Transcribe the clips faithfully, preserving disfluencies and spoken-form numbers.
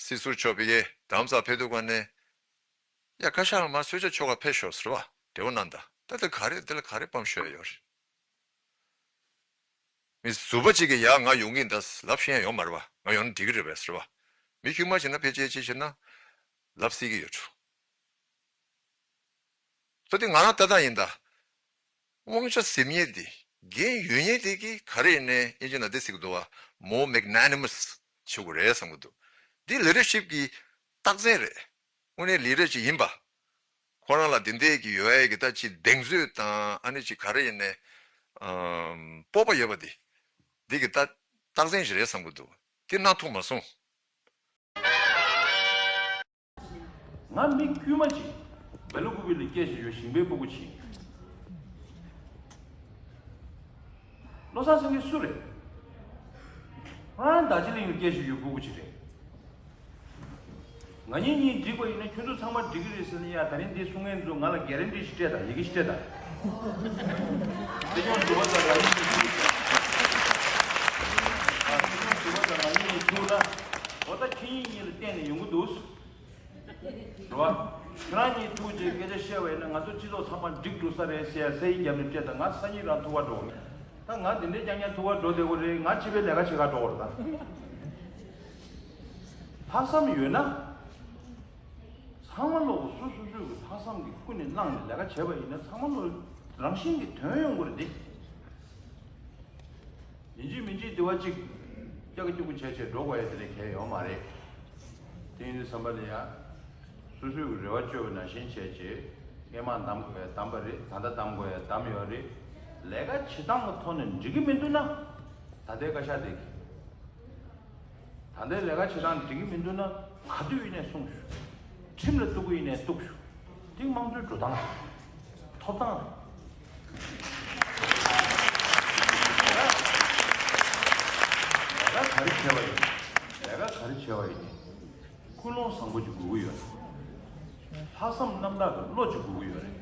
སྲིད་ཟུར་མཆོག་ཕ་གིར་རྡ་རམ་ས་ལ་ཕེབས་དུས་ག་ནས། ཡ་བཀའ་ཤག་ལ་མར་གསོལ་ཇ་མཆོད་གར་ཕེབས་ཤོག་ཟེར་བ། འབྲེལ་བ་གནང་ད། ད་དེ་ག་རེ་དེ་ལ་ག་རེ་དཔའ་མོ་ཤོད་ཡ་ཡོད་རེད། མི་ཟུར་པ་གཅིག་གིས་ཡ་ང་ཡོང་གི་ཡིན་ད་ལབ་ཤེས་ཡ་ཡོད་མ་རེད་བ། ང་ཡོང་ན་འགྲིག་གི་རེད་པས་ཟེར་བ། མི་དཀྱུས་མ་བྱས་ན་ཕལ་ཆེར་ཅི་བྱེད་ན་ལབ་སྲིད་ཀྱི་ཡོད་འགྲོ། ད་དེ་ང་རང་ལྟ་སྟངས་ཡིན་ད། དབང་ཆ་འཛིན་མཁན་དེ། འགན་ཡོད་མཁན་དེ་གིས་ག་རེ་ཡིན་ནའི་དབྱིན་ཇི་ནང་འདི་ཟེར་གི་འདུག་བ། more magnanimous བྱེད་དགོས་རེད་བསམ་གི་འདུག། འདི་ལི་ཌར་ཤིབ་ཀྱི་རྟགས་མཚན་རེད། དངོས་གནས་ལི་ཌར་ཅིག་ཡིན་པ། ཁོ་རང་ལ་འདི་འདྲའི་གི་ཡོད་ཡ་གི་ད་ཅིག་གདེང་ཚོད་དང་ཨ་ནི་ཅིག་ག་རེ་ཡིན་ནའི། ཨམ། སྤོབས་པ་ཡོད་པ་འདི། འདི་གི་ད་རྟགས་མཚན་ཞིག་རེད་བསམ་གི་འདུག། འདི་གནང་ཐུབ་མ་སོང་། ང་མི་དཀྱུས་མ་ཅིག་སྦེལ་ཀོབ་ལ་སྐད་ཆ་ཡོད་ཞིང་པའི་སྤུ་གུ་ཅིག། བློ་བཟང་སེང་གེ་སུ་རེད། ཁོ་རང་རྡོ་རྗེ་གླིང་ལ་སྐད་ཆ་ཡོད་སྤུ་གུ་ཅིག་རེད། ང་གཉིས་གཉིས་འགྲིག་པ་ཡིན་ན་ཁྱོད་ཚོ་ཚང་མ་འགྲིག་གི་རེད་ཟེར་ན། ཡ་ད་རིང་འདི་གསུང་མཁན་ཚོ་ང་ལ་གྷེ་རན་ཊི་ཞིག་སྤྲད་དང་། ཡི་གེ་ཞིག་སྤྲད་དང་། སྲིད་སྐྱོང་ཟུར་པ་དང་ང་གཉིས་གཉིས་འགྲིག་ཨ། སྲིད་སྐྱོང་ཟུར་པ་དང་ང་གཉིས་གཉིས་ཐུག་ན། འོ་ད་ཁྱེད་གཉིས་གཉིས་ལ་བརྟེན་ནས་ཡོང་གི་འདུག། རེད་བ། ཁྱེད་རང་གཉིས་ཐུག་རྗེས་སྐད་ཆ་བཤད་པ་ཡིན་ན་ང་ཚོ་སྤྱི་ཚོགས་ཚང་མ་འགྲིག་འགྲོ་ས་རེད་ཟེར་ཡ་ས་ཡིག་རྒྱབ་ནས་སྤྲད་དང་། ང་སང་ཉིན་རང་ཐུག་པར་འགྲོ་གི་མེད། ད་ང་འདི་འདྲའི་རྐྱང་རྐྱང་ཐུག་པར་འགྲོ་བསྡད་དགོས་རེད། ང་ཕྱི་པའི་ལས་ཀ་བྱེད་གར་འགྲོ་དགོས་རེད་ད། ལྷག་བསམ་ཡོད་ན། ཚང་མ་ལོག་གི་སོ་སོ་སོའི་གི་ལྷག་བསམ་གི་ཀུན་ནས་བསླངས་ནས་ལས་ཀ་བྱས་པ་ཡིན་ན་ཚང་མ་ལོག་རང་བཞིན་གྱིས་དོན་ཡོང་གི་རེད་དེ། ཡིན་གཅིག་མིན་གཅིག་དེ་བ་གཅིག་སྐྱག་སྐྱུག་བྱས་བྱས་འགྲོ་དགོས་ཡ་དེ་ལས་གལ་ཡོད་མ་རེད། དེ་ཡིན་དུས་ཙམ་པ་ལ་ཡ། སོ་སོའི་གི་རེ་བ་བཅོལ་བ་ནང་བཞིན་བྱས་བྱས། སྔས་མ་གདམ་དགོས་ཡ་གདམ་པ་རེད། ད་ལྟ་གདམ་དགོས་ཡ་གདམ་ཡོད་རེད། ལས་ཀ་བྱེད་སྟངས་ཀྱི་ཐོག་ནས་འགྲིག་གི་མི་འདུག་ན། ད་ལྟའི་བཀའ་ཤག་དེ་གི། ད་ལྟའི་ལས་ཀ་བྱེད་སྟངས་འགྲིག་གི་མི་འདུག་ན། ག་དུས་ཡིན་ནས་གསུངས་ཤོག། ཁྲིམས་ལ་གཏུག་གི་ཡིན་ནས་གཏུགས་ཤོག། འདི་དམངས་གཙོའི་འགྲོ་སྟངས་རེད། ཐོབ་ཐང་རེད། ལས་ཀ་ག་རེ་བྱས་པ་ཡིན། ལས་ཀ་ག་རེ་བྱས་པ་ཡིན། ཀུན་སློང་བཟང་པོ་ཅིག་དགོས་ཀྱི་ཡོད་རེད། ལྷག་བསམ་རྣམ་དག་གི་བློ་ཅིག་དགོས་ཀྱི་ཡོད་རེད།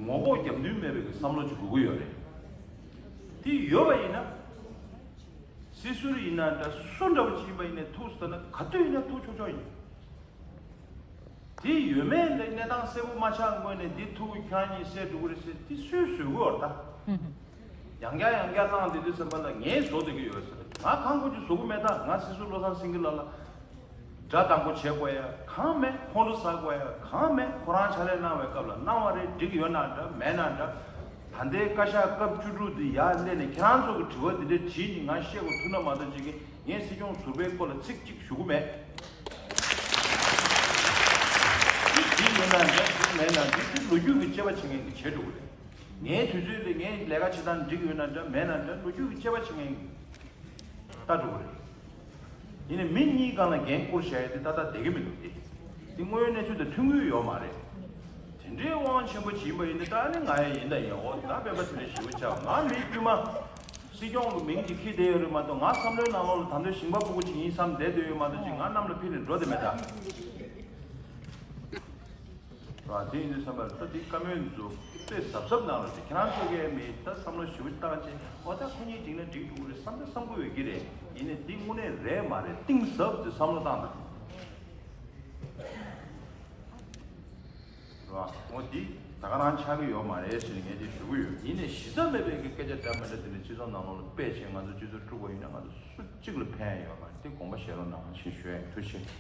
ངོ་ལྐོག་རྒྱབ་མདུན་མེད་པའི་གི་བསམ་བློ་ཅིག་དགོས་ཀྱི་ཡོད་རེད། དེ་ཡོད་པ་ཡིན་ན། སྲིད་ཟུར་ཡིན་ན་འདྲ། སུ་འདྲ་བོ་ཅིག་ཡིན་པ་ཡིན་ནའི་ཐུགས་སུ་ད་ན་ག་དུས་ཡིན་ན་ཐུག་ཆོག་ཆོག་ཡིན། དེ་ཡོད་མེད་ལ་གནས་སྟངས་གསལ་པོ་མ་ཆགས་སྔོན་ནས་འདི་ཐུག་ཁྱེད་གཉིས་སེལ་འགྲོ་གི་རེད་ཟེར་དེ་སུས་བཟོས་གི་ཡོད་རེད་ད། ཡང་བསྐྱར་ཡང་བསྐྱར་གནང་བསྡད་དུས་ཙམ་པ་ལ་ངས་བཟོ་བསྡད་ཀྱི་ཡོད་ཟེར། ང་གང་དགོས་ཀྱི་བཟོ་གི་མེད་ད། ང་སྲིད་ཟུར་བློ་བཟང་སེང་གེ་ལགས་ལ་དགྲ་དང་པོ་བྱེད་དགོས་ཡ་གང་མེད། ཁོང་ཁྲོ་ཟ་དགོས་ཡ་གང་མེད། ཁོ་རང་ཕྱག་ལས་གནང་བའི་སྐབས་ལ་གནང་བ་རེད། འགྲིག་ཡོད་ན་འདྲ་མེད་ན་འདྲ། ད་ལྟའི་བཀའ་ཤག་སྐབས་བཅུ་དྲུག་འདི་ཡར་སླེབས་ནས་ཁྱེད་རང་ཚོ་གི་དྲི་བ་འདི་འདྲ་དྲིས་ནས་ང་བཤད་དགོས་ཐུག་ན་མ་གཏོགས་ཅིག་གིས་ངས་སྲིད་སྐྱོང་ཟུར་པའི་སྐོར་ལ་ཚིག་གཅིག་ཞུ་གི་མེད། འདི་འགྲིག་ཡོད་ན་འདྲ་འགྲིག་མེད་ན་འདྲ། འདི་ལོ་རྒྱུས་ཀྱི་དཔྱད་པ་བྱེད་མཁན་གྱིས་བྱེད་འགྲོ་གི་རེད། ངའི་དུས་ཚོད་ལ་ངའི་ལས་ཀ་བྱེད་སྟངས་འགྲིག་ཡོད་ན་འདྲ་མེད་ན་འདྲ། ལོ་རྒྱུས་ཀྱི་དཔྱད་པ་བྱེད་མཁན་གྱིས་ལྟ་འགྲོ་གི་རེད། ཡིན་ནའི་མི་གཉིས་སྒང་ལ་འགན་བསྐུར་བཞག་ཡ་དེ་ཏག་ཏག་བསྡད་ཀྱི་མི་འདུག་སྟེ། འདི་དངོས་ཡོད་གནས་ཚུལ་དང་མཐུན་གྱི་ཡོད་མ་རེད། དེ་འདྲའི་དབང་ཆེན་པོ་ཅིག་ཡིན་པ་ཡིན་ན་ད་ནི་ང་ཡང་ཡིན་ད་ཡིན། འོ་ད་སྤེན་པ་དེ་འདྲ་ཞེ་པོ་ཆགས། ང་མི་དཀྱུས་མ་སྲིད་སྐྱོང་གི་མིང་ཅིག་འཁྱེར་བསྡད་ཡོད་རེད་མ་གཏོགས། ང་བསམ་བློའི་ནང་ལོགས་ལ་ད་དུང་ཞིང་པ་སྤུ་གུ་ཅིག་ཡིན་བསམ་བསྡད་སྡོད་ཡོད་མ་གཏོགས་ཅིག་ང་གནམ་ལ་ཕྱིན་ནས་འགྲོ་བསྡད་མེད་ད། ར། དེ་ཡིན་དུས་ཙམ་པར་ད་འདི་བཀའ་མོལ་འཛུགས་དཔེ་གཟབ་གཟབ་གནང་རོགས་བྱེད། ཁྱེད་རང་ཚོ་གིས་མི་ད་བསམ་བློ་ཞིབ་པོ་བཏང་བྱས། འོ་ད་ཁོ་གཉིས་འགྲིག་ན་འགྲིག་འགྲོ་གི་རེད་བསམ་ད་བསམ་གི་ཡོད་ཀྱི་རེད། ཡིན་ནའི་འདི་དངོས་གནས་རེད་མ་རེད་གཏིང་ཟབ་ཙམ་བསམ་བློ་བཏང་དང་། ར། འོ་འདི་ད་ག་རང་ཆགས་ཀྱི་ཡོད་མ་རེད་ཟེར་ནས་ངས་འདི་ཞུ་གི་ཡོད། ཡིན་ནའི་གཞི་རྩ་མེད་པའི་གི་སྐད་ཆ་འདྲ་མི་འདྲ་དེ་འདྲ་སྤྱི་ཚོགས་ནང་ལོགས་ལ་སྤེལ་བྱས་ང་ཚོ་སྤྱི་ཚོགས་དཀྲུགས་པ་ཡིན་ན་ང་ཚོ་སུ་གཅིག་ལ་ཕན་ཡ་ཡོད་མ་རེད། དེ་དགོངས་པ་བཞེས་རོགས་གནང་ཞེས་ཞུ་ཡ་ཡིན། ཐུགས་རྗེ་ཆེ།